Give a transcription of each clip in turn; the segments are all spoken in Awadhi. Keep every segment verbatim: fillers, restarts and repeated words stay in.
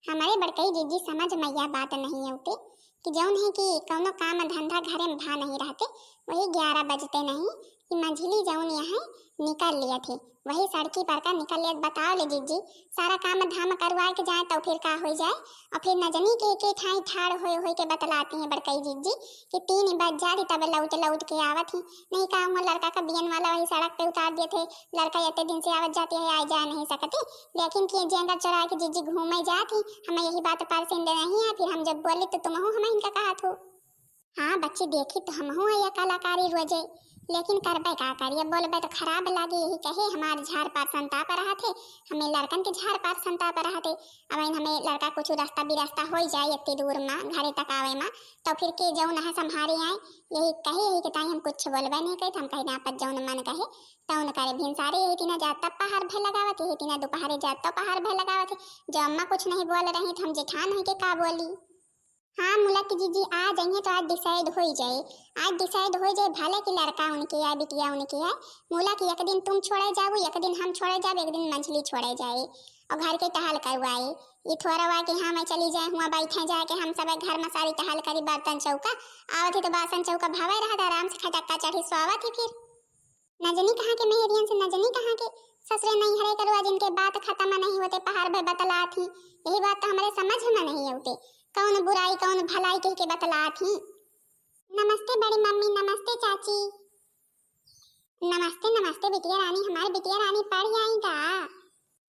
हमरे बड़कई जिज्जी समझ मइया बात नहीं अउते कि जउन है कि कउनो काम धंधा घरे में भा नहीं रहते, वही ग्यारह बजते नहीं कि मंझली जउन यहाँ निकल लिया थे, वही सड़की पर का निकल लिया। बताओ ले जिज्जी, सारा काम धाम करवा के जाए तो फिर का हो जाए? और फिर न जनी के, के ठाई ठाड़ होए, होए के बतलाती हैं बड़कई जिज्जी कि तीन बज जाती तब लौट, लौट के आवत ही। नहीं का हुआ लड़का का बियन वाला वही सड़क पे उतार दिए थे, लड़का इतने दिन से आवत जाती है, आए जाए नहीं सकती, लेकिन कि जेंगा चोराए के जिज्जी घूमे जात ही, हमें यही बात पसंद नहीं है। फिर हम जब बोली तो तुमहू हमें इनका कहा थू। हाँ बच्ची, देखी तो हमहू है ये कलाकारी रोजे, लेकिन करबे का करी, अब बोलबे तो खराब लागे, यही कहे हमार झाड़ पार संताप रहा थे, हमें लड़कन के झाड़ पार संताप रहा थे। अब इन हमें लड़का कुछ रास्ता बिरास्ता हो जाए इतनी दूर मा, घरे तक आवे मा, तो फिर के जउन है संभारे आए, यही कहे, यही के ताई हम कुछ बोलबे नहीं कही, हम कहे ना पर जउन मन कहे तउन करे। भिनसारे यही तीना जात तब पहाड़ भय लगावत, यही तीना दोपहरे जात तब पहाड़ भय लगावत है। जो अम्मा कुछ नहीं बोल रही तो हम जेठान है के का बोली? हाँ मुला की जिज्जी आ जाइए तो आज डिसाइड हो ही जाए, आज डिसाइड हो जाए, भले कि लड़का उनके है, बिटिया उनके है। मुला कि एक दिन तुम छोड़े जाओ, एक दिन हम छोड़े जाओ, एक दिन मंझली छोड़े जाए और घर के टहल करवाए। ये थोड़ा हुआ कि हाँ मैं चली जाए, हुआ बैठे जाए कि हम सब घर में सारी टहल करी, बर्तन चौका, आवत ही तो बासन चौका भवे रहत, आराम से खटक्का चढ़ी सोवत ही फिर। न जनी कहाँ के मेहरियन से, न जनी कहाँ के ससुरे नैहरे के रोज इनके बात खत्म नहीं होते, पहाड़ भय बतलात ही। यही बात तो हमरे समझ में नहीं अउते, कउन बुराई कउन भलाई कह के बतलात ही। नमस्ते बड़ी मम्मी, नमस्ते चाची। नमस्ते नमस्ते बिटिया रानी, हमारी बिटिया रानी पढ़ आई का?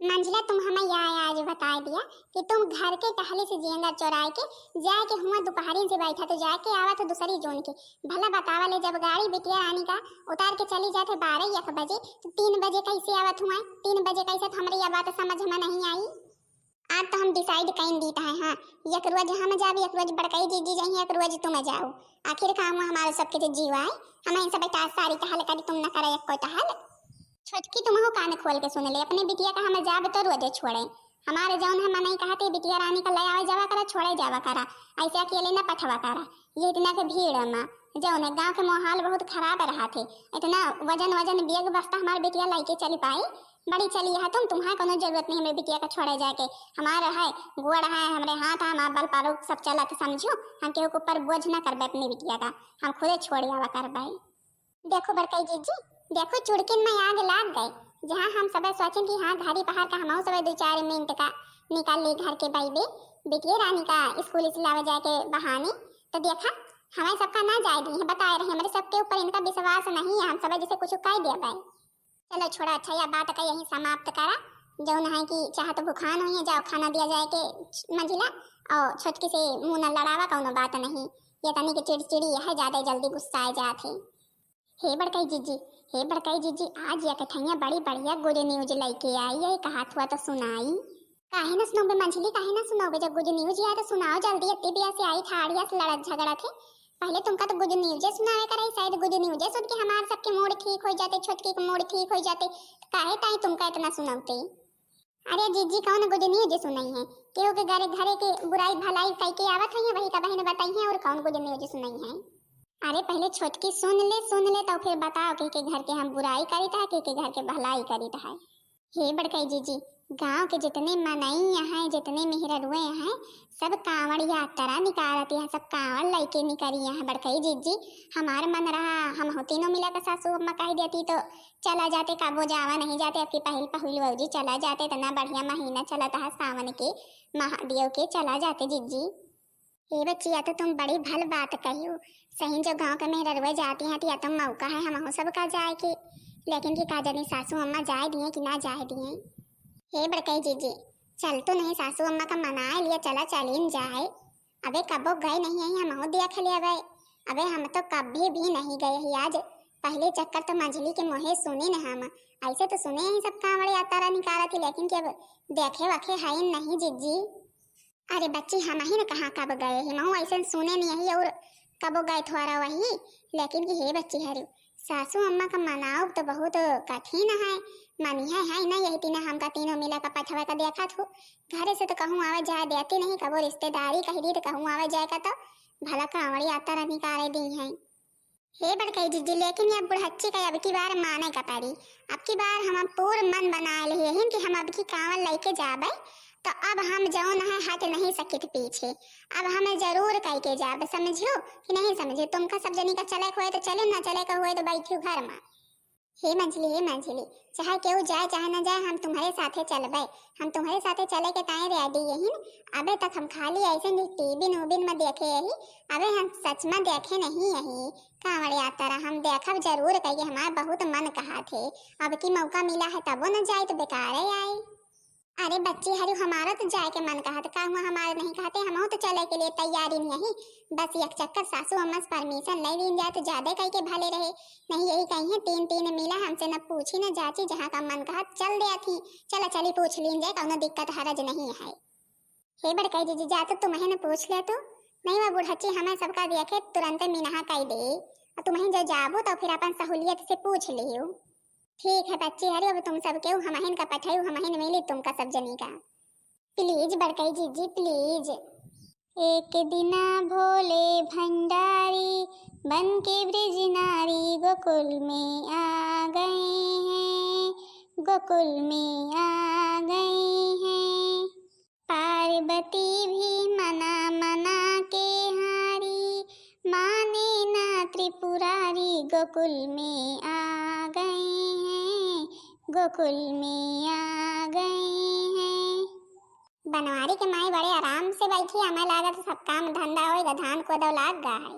मंझला तुम हमें या आज बताए दिया कि तुम घर के टहली से जेंगा चोराए के जाए के हुआ दोपहरी से बैठा तो जाए के आवा तो दूसरी जून के। भला बतावा ले, जब गाड़ी बिटिया रानी का उतार के चली जाते बारह एक बजे तो तीन बजे कैसे आवत हुआ? तीन बजे कैसे? तो हमरे यह बात समझ में नहीं आई। आज तो हम डिसाइड कइन दीत है, हाँ, एक रोज हम जाब, एक रोज बड़कई जिज्जी जाइए, एक रोज तुम जाओ। आखिर का हुआ हमारे सबके तो जीव आए, हम इन सब का सारी टहल करी, तुम न करे एक कोई टहल। छोटकी तुमहू कान खोल के सुन ले, अपने बिटिया का हम जाब तो रोजे छोड़े। हमारे जउन है मनई कहते बिटिया रानी का ले आवे जावा करा, छोड़े जावा करा, ऐसे अकेले न पठवा करा। ये इतना के भीड़ मा जउन है गाँव के माहौल बहुत खराब रहा थे, इतना वजन वजन बैग बस्ता हमारे बिटिया लेके चली पाई? बड़ी चली है तुम, तुम्हारे कोनो जरूरत नहीं हमें बिटिया का छोड़े जाके। हमारा है गोड़ है, हमरे हाथ है, हमार बल पारू सब चलत समझो। हम केहू के ऊपर बोझ ना करबे अपनी बिटिया का, हम खुदे छोड़ आवा करबे। देखो बड़कई जिज्जी, देखो चुड़किन में आग लाग गए। जहाँ हम सबे सोचें कि हाँ घड़ी पहाड़ का हमहू सबे दो चार मिनट का निकाल ली घर के बैबे, बिटिया रानी का स्कूल से लावे जाए के बहाने, तो देखा हमें सबका ना जाए दी है, बताए रहे हमरे सबके ऊपर इनका विश्वास नहीं है, हम सबे जैसे कुछ कह दिया भाई। चलो छोड़ा, अच्छा यह बात का यहीं समाप्त करा। जउन है कि चाहत भुखान हुई है, जाओ खाना दिया जाए के मंझिला, और छोटकी से मुंह न लड़ावा, कउनो बात नहीं। ये तनी के चिड़चिड़ी है, ज्यादा जल्दी गुस्साए जात है। हे बड़कई जिज्जी, हे बड़कई जिज्जी, आज यह कथैया बड़ी बढ़िया गुड न्यूज लेके आई है, कहा थुआ तो सुनाई। काहे ना सुनोबे मंझली, काहे ना सुनोबे? जब गुड न्यूज आए तो सुनाओ जल्दी, इतनी बिया से आई ठाड़िया से लड़त झगड़त है। पहले तुमका तो गुड न्यूजे सुनावे करे, शायद गुड न्यूजे सुन के हमार सबके मूड ठीक हो जाते, छोटकी के मूड ठीक हो जाते, तो काहे ताई तुमका इतना सुनावते? अरे जिज्जी, कउन गुड न्यूज सुनाई है? केहू के घरे, घरे के बुराई भलाई कई के आवत रही है, वही का बहन बताई है, और कउन गुड न्यूज सुनाई है? अरे पहले छोटकी सुन ले, सुन ले, तो फिर बताओ के, के घर के हम बुराई करी था, के, के घर के भलाई करी था। हे बड़कई जिज्जी, गांव के जितने मनई हैं, जितने मेहररुए हैं, सब कांवड़ यात्रा निकारत हैं, सब कांवड़ लइके निकरी हैं। बड़कई जिज्जी, हमार मन रहा, हम हो तीनों मिला के सासू अम्मा कह देती तो चला जाते, कबो जावा नहीं जाते, अबकी पहिल पहिल भौजी चला जाते, इतना बढ़िया महीना चलत है सावन के, महादेव के, चला जाते जिज्जी। ए बच्ची, या तो तुम बड़ी भल बात कहियो। सही जो गांव के मेहररुए जाती हैं, तो या तो मौका है हमहू सब का जाए के, लेकिन कि का जानी सासू अम्मा जाए दिए कि ना जाए दिए। हे बड़कई जिज्जी, चल तो नहीं, सासू अम्मा का मनाए लिया, चला चलीन जाए। अबे कबो गए नहीं है, हमहू देख ले अबे। अबे हम तो कभी भी नहीं गए ही आज। पहले चक्कर तो मंझली के मुँहे सुने न हम, ऐसे तो सुने ही सब कांवड़े यात्रा निकालत ही, लेकिन कि अब देखे वखे है नहीं जिज्जी। अरे बच्ची, हमही न कहाँ कब गए ही, महू ऐसन सुने नहीं ही और कबो गए थोड़ा वही। लेकिन कि हे बच्ची, हरे सासू अम्मा का मनाओ तो बहुत कठिन है, मनी है, है ना? यही तीना हमका तीनों मिला का पठवा का देखा थू, घरे से तो कहूँ आवे जाए देती नहीं, कबो रिश्तेदारी कह दी तो कहूँ आवे जाए का तो भला कांवड़ी यात्रा निकाले दी है। हे बड़कई जिज्जी, लेकिन ये बुढ़च्ची का अब की बार माने का पड़ी। अब की बार हम पूर मन बनाए ले यही कि हम अब की कांवड़ लेके जाबे तो अब हम जौन है हट नहीं सकित पीछे, अब हमें जरूर कह के जाब, समझियो कि नहीं समझियो? तुमका सब जनी का चले के होए तो चलियो, ना चले के होए तो बैठियो घर में। हे मंझली, हे मंझली, चाहे केहू जाए चाहे ना जाए, हम तुम्हरे साथे चलबे, हम तुम्हरे साथे चले के ताई ready यही। अबे तक हम खाली ऐसे नी टीवी नूबिन में देखे यही, अबे हम सच में देखे नहीं यही कांवड़ यात्रा, हम देखब जरूर कह के हमार बहुत मन कहा थे। अब की मौका मिला है तबो न जाए तो बेकार है आए। अरे बच्ची हरु, हमारा तो जाए के मन कहत, का हुआ हमारा नहीं कहते, हमहू तो चले के लिए तैयारी नहीं यही। बस एक चक्कर सासू अम्मा से permission ले लीन जाए तो ज्यादा कह के भले रहे, नहीं यही कही है तीन तीन मिला हमसे न पूछी न जाची, जहाँ का मन कहत चल दे थी। चला चली पूछ लीन जाए, कौनो दिक्कत हरज नहीं है। हे बड़काई जीजी, जा तो तुम्हें न पूछ ले तू, नहीं वह बुढ़ची हमें सबका देखे तुरंत मिनहा कह दे, और तुम्हें जो जाबू तो फिर अपन सहूलियत से पूछ लियो। ठीक है बच्ची हरु, अब तुम सब केहू हमहिन का पठायु, हमहिन मिली तुमका सब जनी का। Please बड़काई जीजी, please। एक दिना भोले भंडारी बन के ब्रज नारी गोकुल में आ गए हैं, गोकुल में आ गए हैं। पार्वती भी मना मना के हारी, माने ना त्रिपुरारी, गोकुल में आ गए हैं, गोकुल में आ गए हैं। बनवारी के माई बड़े आराम से बैठी, हमें लागत सब काम धंधा होएगा, धान कोदो लाग गा है।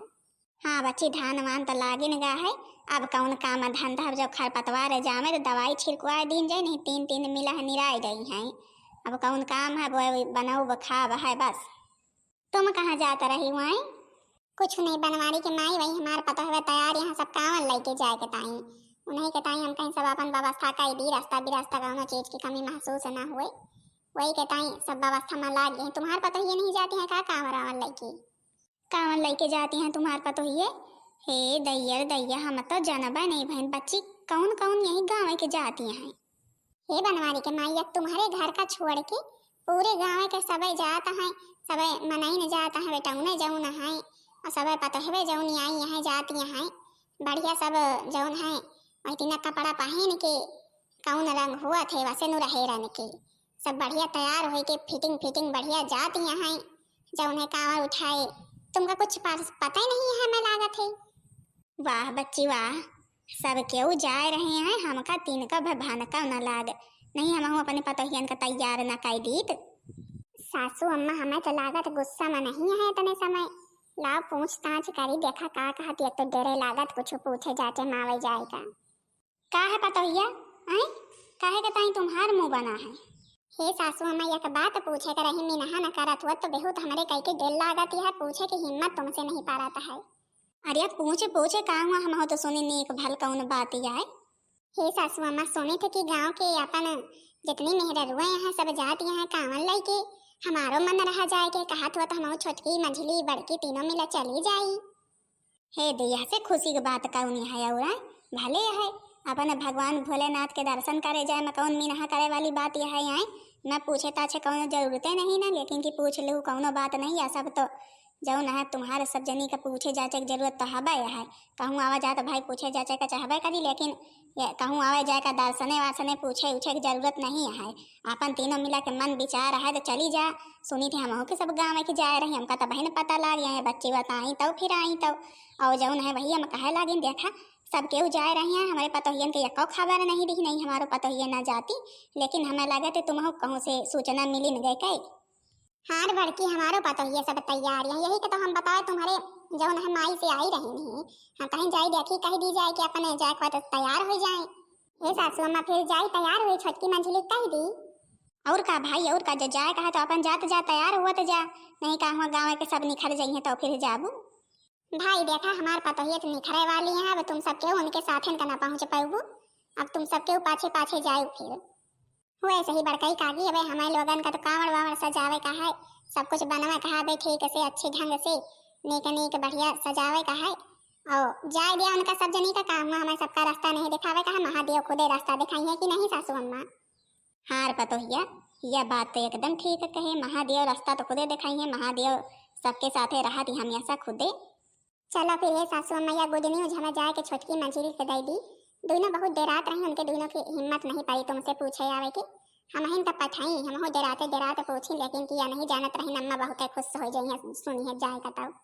हाँ बच्ची, धान वान तो लागिन गा है, अब कौन काम धंधा, अब जब खरपतवार जामे तो दवाई छिड़कवा दीन जाए, नहीं तीन तीन मिला है निराई गई हैं। अब कौन काम है, वो बनाओ वो खाब है बस। तुम कहाँ जात रही हुआई? कुछ नहीं बनवारी के माई, वही हमार पतोहवे तैयार यहाँ सब कांवर लेके जाए के ताई, उन्हीं के ताई हम कहीं सब अपन व्यवस्था कर दी, रास्ता बिरास्ता कौनो चीज की कमी महसूस ना हुए, वही के ताई सब व्यवस्था में लाग गई। तुम्हार पतोहिए नहीं जाती हैं का कांवर वांवर लेके? कांवर लेके जाती हैं तुम्हार पतोहिए? हे दैया रे दैया, हम तो जानबे नहीं बहन बच्ची, कौन कौन यही गाँव के जाती हैं? हे बनवारी के माई, अब तुम्हारे घर का छोड़ के पूरे गाँव के सबे जात हैं, सबे मनई न जात हैं, बेटौने जौन हैं, और सबे पतोहवे जौन आई हैं जाती हैं, बढ़िया सब जौन हैं, वही तीना कपड़ा पहन के कौन रंग हुआ थे वैसे नु रहे रन के, सब बढ़िया तैयार होके fitting fitting बढ़िया जाती हैं, जौन है कांवर उठाए, तुमका कुछ पा-, पता ही नहीं है, हमें लागत है। वाह बच्ची वाह, सब केहू जाए रहे हैं, हमका तीन का भभान का न लाग, नहीं हमहू अपने पतोहियन का तैयार न कर दीत। सासू अम्मा, हमें तो लागत गुस्सा में नहीं है इतने समय, लाओ पूछताछ करी, देखा का कहत, एक तो डरे लागत कुछ पूछे जाचे मावे जाए का। का है पतोहिया, आए? काहे के ताई तुम्हार मुंह बना है? हे सासू अम्मा, एक बात पूछे के रही, मिनहा न करत हुआ तो बहुत हमरे कई के डर लागत है, पूछे की हिम्मत तुमसे नहीं पारत है। अरे पूछे पूछे का हुआ, हम हो तो सुनी नीक भल कौन बात आए। हे सासू अम्मा, सुने थे कि गांव के अपन जितनी मेहररुए हैं सब जात यहाँ कांवर लेके, हमारो मन रहा जाए के, कहत हुआ तो हम छोटकी मंझली बड़की तीनों मिला चली जाई। हे दैया, से खुशी के बात कौन है और आए? भले है, अपन भगवान भोलेनाथ के दर्शन करे जाए में कौन मिनहा करे वाली बात यह है? आए न पूछे ताछे कौनो जरूरते नहीं ना, लेकिन कि पूछ लू कौनो बात नहीं है। सब तो जौन है तुम्हारे सब जनी का पूछे जाचे के जरूरत तो हबे है। कहूँ आवा जात भाई पूछे जाचे का चाहबे करी, लेकिन ये कहूँ आवे जाए का दर्शने वर्शने पूछे उछे के जरूरत नहीं है। अपन तीनों मिला के मन विचार है तो चली जा। सुनी थी हमहू के सब गाँव के जाए रही, हमका तो बहन पता लाग गया है, बच्ची बताई तो फिर आई तो। और जौन है वही हम कहे लागिन, देखा सब केहू जाए रही हैं, हमारे पतोहियन के एको खबर नहीं दी, नहीं हमारो पतोहिया ना जाती, लेकिन हमें लगे थे तुमहू कहूँ से सूचना मिली न गए कई। हाँ रे बड़की, हमारो पतोहिया सब तैयार है, यही के तो हम बताए तुम्हारे जौन है माई से आई रही नहीं, हम कहीं जाई देखी कह दी जाए कि अपने जाए के बाद तैयार हो जाए। हे सासू अम्मा, फिर जाई तैयार हुई छोटकी मंझली कह दी। और का भाई, और का, जो जाए कहा तो अपन जात जा, तैयार हुआ तो जा, नहीं का हुआ गाँव के सब निखर जाइए तो फिर जाबू। भाई देखा, हमार पतोहिया तो निखरे वाली है, अब तुम सब केहू उनके साथन का ना पहुँच पाऊबू, अब तुम सब केहू पाछे पाछे जाए फिर। हुए सही बड़कई काकी, अबे हमारे लोगन का तो कांवड़ वावड़ सजावे का है, सब कुछ बनवे का है बे ठीक से, अच्छे ढंग से, नीक नीक बढ़िया सजावे का है। और जाए दिया उनका सब जनी का काम, हमें सबका रास्ता नहीं दिखावे का है, महादेव खुदे रास्ता दिखाई है कि नहीं सासू अम्मा? हाँ रे पतोहिया, यह बात तो एकदम ठीक कहे, महादेव रास्ता तो खुदे दिखाई है, महादेव सबके साथे रहत ही हमेशा खुदे। चलो फिर हे सासू अम्मा, या good news हमें जाए के छोटकी मंझली के दे दी। दोनों बहुत डेरात रही, उनके दोनों की हिम्मत नहीं पाई तुमसे पूछे आवे के। हमहिन त पठाई, हमहू डेराते डेराते पूछी, लेकिन किया नहीं जानत रही, अम्मा बहुते खुश होइ जइहैं, सुनिहैं जाए का तब।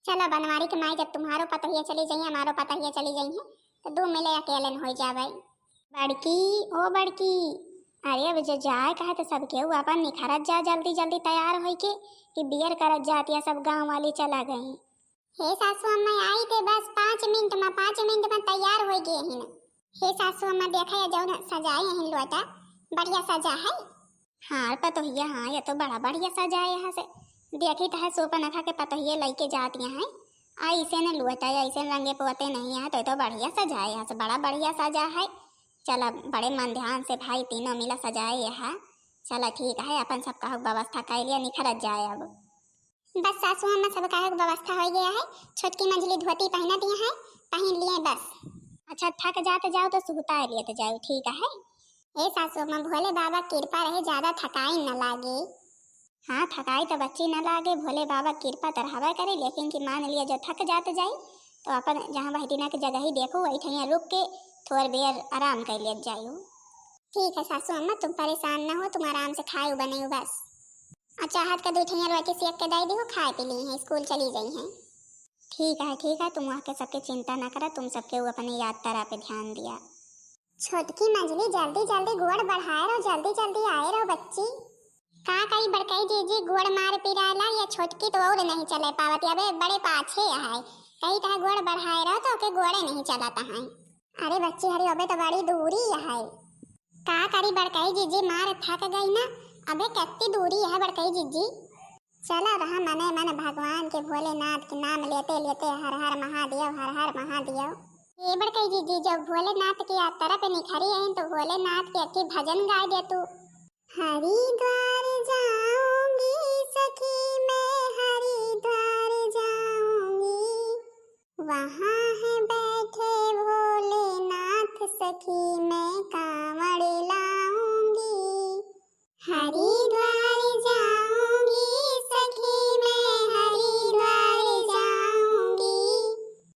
चलो बनवारी के माई, जब तुम्हारो पतोहिया चली जइहैं, हमारो पतोहिया चली जइहैं, तो दू मिले अकेले न होइ जाबै। बड़की, ओ बड़की, अरे अब जो जाए का है तो सब केहू अपन निखरत जा जल्दी जल्दी तैयार होइ के, कि बियर करत जात या सब गाँव वाली चला गई। हे सासू अम्मा, आई थे बस पाँच मिनट में, पाँच मिनट में तैयार होइ गए हिन। हे सासू अम्मा, देखा या जौन सजाए हिन लोटा, बढ़िया सजा है। हाँ पतोहिया, हाँ ये तो बड़ा बढ़िया सजाए यहाँ से। देखी तो है सोपनखा के पतोहिया लइके जात यहाँ है। ऐसे न लोटा, ऐसे रंगे पोते नहीं है, तो, तो बढ़िया सजाए यहाँ से, बड़ा बढ़िया सजा है। चला बड़े मन ध्यान से भाई तीनों मिला सजाए यहाँ। चला ठीक है, अपन सब कहू व्यवस्था कर लिया, निखरत जाए अब। बस सासू अम्मा, सब काहे के व्यवस्था होइ गया है। छोटकी मंझली धोती पहनत यहाँ है, पहन लिए बस। अच्छा, थक जात जाओ तो सुहता लेत जाओ, ठीक है। ए सासू अम्मा, भोले बाबा कृपा रहे, ज्यादा थकाई न लागे। हाँ, थकाई तो बच्ची न लागे, भोले बाबा कृपा तो रहबे करे, लेकिन कि मान लिया जो थक जात जाई तो अपन जहाँ वही दिना के जगह ही देखो, वही ठैया रुक के थोड़ बेर आराम कर लियत जाई। ठीक है सासू अम्मा, तुम परेशान न हो, तुम आराम से खाए बनाइयो बस। आ चाहत का दू ठैया रोटी सेक के दे दियो, खाए पी ली हैं, स्कूल चली गई हैं। ठीक है, ठीक है, तुम वहाँ के सबके चिंता ना करा, तुम सबके वो अपने यात्रा पे ध्यान दिया। छोटकी मंझली, जल्दी जल्दी गोड़ बढ़ाए रहो, जल्दी जल्दी आए रहो बच्ची। का कही बड़कई जीजी, गोड़ मार पिराला, या छोटकी तो और नहीं चले पावत, अबे बड़े पाछे है। कही तह गोड़ बढ़ाए रहो तो ओके गोड़े नहीं चलत है। अरे बच्ची हरी, अबे तो बड़ी दूरी है। का करी बड़कई जीजी, मार थक गई ना। अबे कितनी दूरी है बड़कई जीजी। चला रहा मने मन भगवान के भोलेनाथ के नाम लेते लेते हर हर महादेव, हर हर महादेव। ए बड़कई जीजी, जब भोलेनाथ की यात्रा पे निखरी है तो भोलेनाथ के अक्की भजन गाए दे तू। हरिद्वार जाऊंगी सखी मैं, हरिद्वार जाऊंगी, वहाँ है बैठे भोलेनाथ सखी मैं कांवड़ लाऊंगी। हरिद्वार जाऊंगी सखी मैं, हरिद्वार जाऊंगी,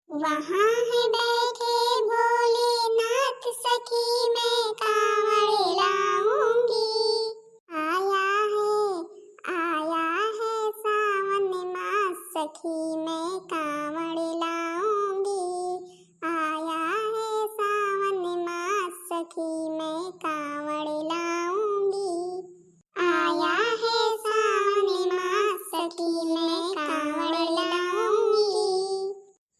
वहाँ है बैठे भोलेनाथ सखी मैं कांवड़ लाऊंगी। आया है, आया है सावन मास सखी मैं कांवड़ लाऊंगी। आया है सावन मास सखी मैं कांवड़ लाऊंगी। आया है सावन मास सखी मैं कांवड़ लाऊंगी।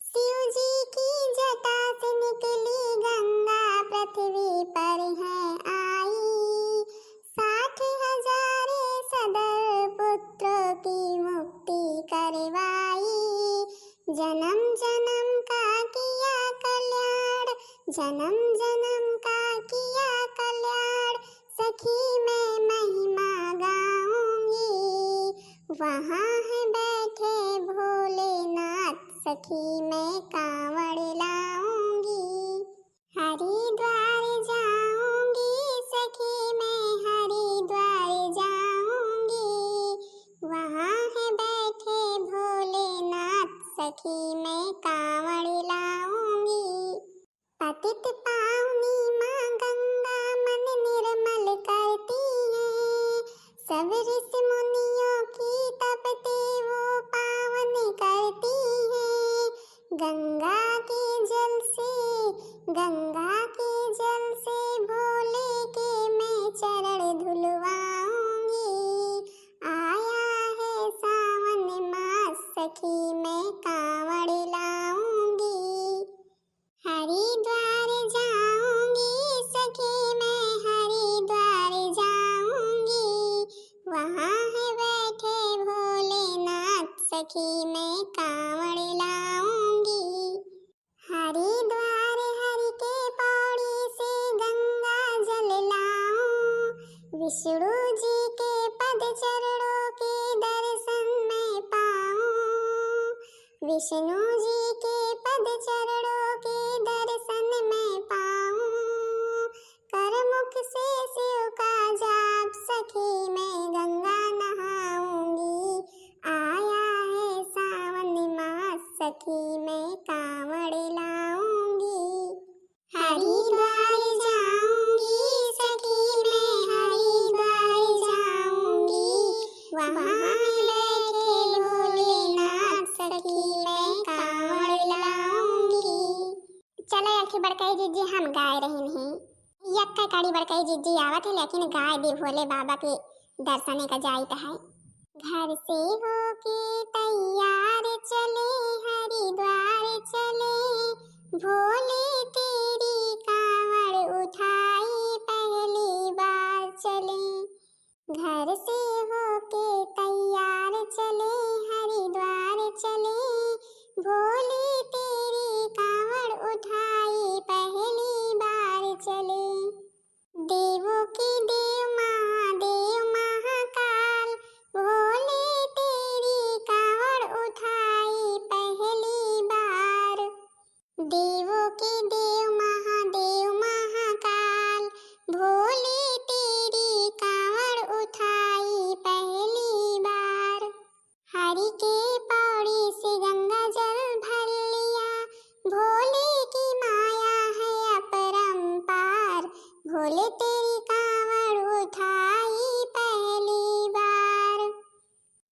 शिव जी की जटा से निकली गंगा पृथ्वी पर है आई। साठ हजारे सदर पुत्रों की मुक्ति करवाई। जन्म जन्म का किया कल्याण, जन्म जन्म का किया कल्याण, सखी मैं महिमा गाऊंगी। वहाँ है बैठे भोलेनाथ सखी मैं कांवड़ लाऊंगी। हरिद्वार जाऊंगी सखी मैं, हरिद्वार जाऊंगी, वहाँ है बैठे भोलेनाथ सखी मैं कांवड़ लाऊंगी। पतित पावनी माँ गंगा मन निर्मल करती है, सब ऋषि मुनियों की तपते वो पावन करती है। गंगा के जल से, गंगा के जल से भोले के मैं चरण धुलवाऊंगी। आया है सावन मास सखी मैं कांवड़ लाऊंगी। हरिद्वार जाऊंगी सखी मैं, हरिद्वार जाऊंगी, वहाँ है बैठे भोलेनाथ सखी मैं कांवड़ लाऊंगी। हरिद्वार हरि के पौड़ी से गंगा जल लाऊं, विष्णु जी के पद चरणों के दर्शन मैं पाऊं। विष्णु जी के पद चरणों के दर्शन मैं पाऊं। कर मुख से शिव का जाप सखी मैं गंगा नहाऊंगी। आया है सावन मास सखी मैं कांवड़ लाऊंगी। हरिद्वार जाऊंगी सखी मैं, हरि बड़कई जीजी हम गाए रहिन ही। यक्का कड़ी बड़कई जीजी आवत है, लेकिन गाए दी भोले बाबा के दर्शने का जाइत है। घर से होके तैयार चले, हरिद्वार चले, भोले तेरी कांवड़ उठाई पहली बार चले। घर से होके तैयार चले, हरिद्वार चले, भोले तेरी कांवड़ उठाई पहली बार चले। देवों के देव महादेव महाकाल, भोले तेरी कांवड़ उठाई पहली बार। देवों के देव महादेव महाकाल, भोले तेरी कांवड़ उठाई पहली बार। हरि के पौड़ी से गंगा जल भर लिया, भोले की माया है अपरंपार, भोले तेरी कांवड़ उठाई पहली बार।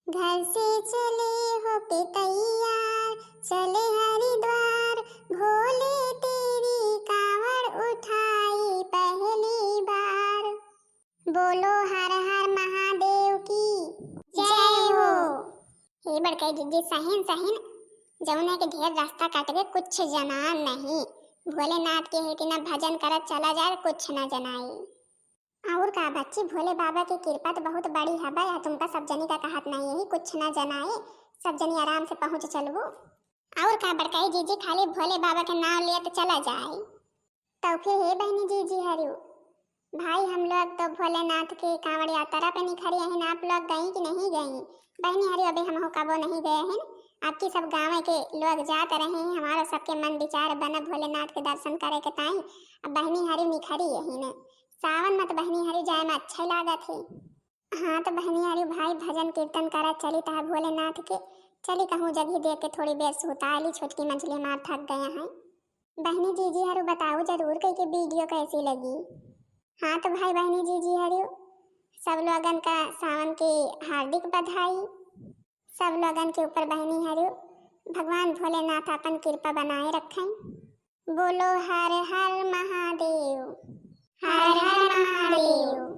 घर से चले होके तैयार, चले हरिद्वार, भोले तेरी कांवड़ उठाई पहली बार। बोलो हर हर महादेव की जय हो। हे बड़कई जीजी, सहिन सहिन, जौने के ढेर रास्ता काटबे कुछ जना नहीं, भोलेनाथ के हेती ना भजन करत चला जाए, कुछ ना जनाई। और का बच्ची, भोले बाबा की कृपा तो बहुत बड़ी हवे, आ तुमका सब जनी का कहत नहीं, यही कुछ ना जनाए, सब जनी आराम से पहुँच चलबू। और का बड़कई जीजी, खाली भोले बाबा के नाम लेत चला जाए। तो फिर हे बहनी जीजी हरियो, भाई हम लोग तो भोलेनाथ के कांवड़ यात्रा पे निखरी हन, आप लोग गई कि नहीं गई? बहनी हरियो, अबे हमहू कबो नहीं गए हन, आपकी सब गाँव के लोग जात रहे हैं, हमारो सबके मन विचार बना भोलेनाथ के दर्शन करे के ताई। अब बहनी हरियो निखरी यही ने, सावन में तो बहनी हरियो जाए में अच्छा ही लागत है। हाँ तो बहनी हरियो भाई भजन कीर्तन करा चली तहा भोलेनाथ के, चली कहूँ जगह देख के थोड़ी देर सुता ली, छोटकी मंझली हमार थक गया है। बहनी जीजी हरियो बताओ जरूर कई के वीडियो कैसी लगी। हाँ तो भाई बहनी जीजी हरियो सब लोगन का सावन की हार्दिक बधाई। सब लोगन के ऊपर बहनी हरियो भगवान भोलेनाथ अपन कृपा बनाए रखें। बोलो हर हर महादेव, हर हर महादेव।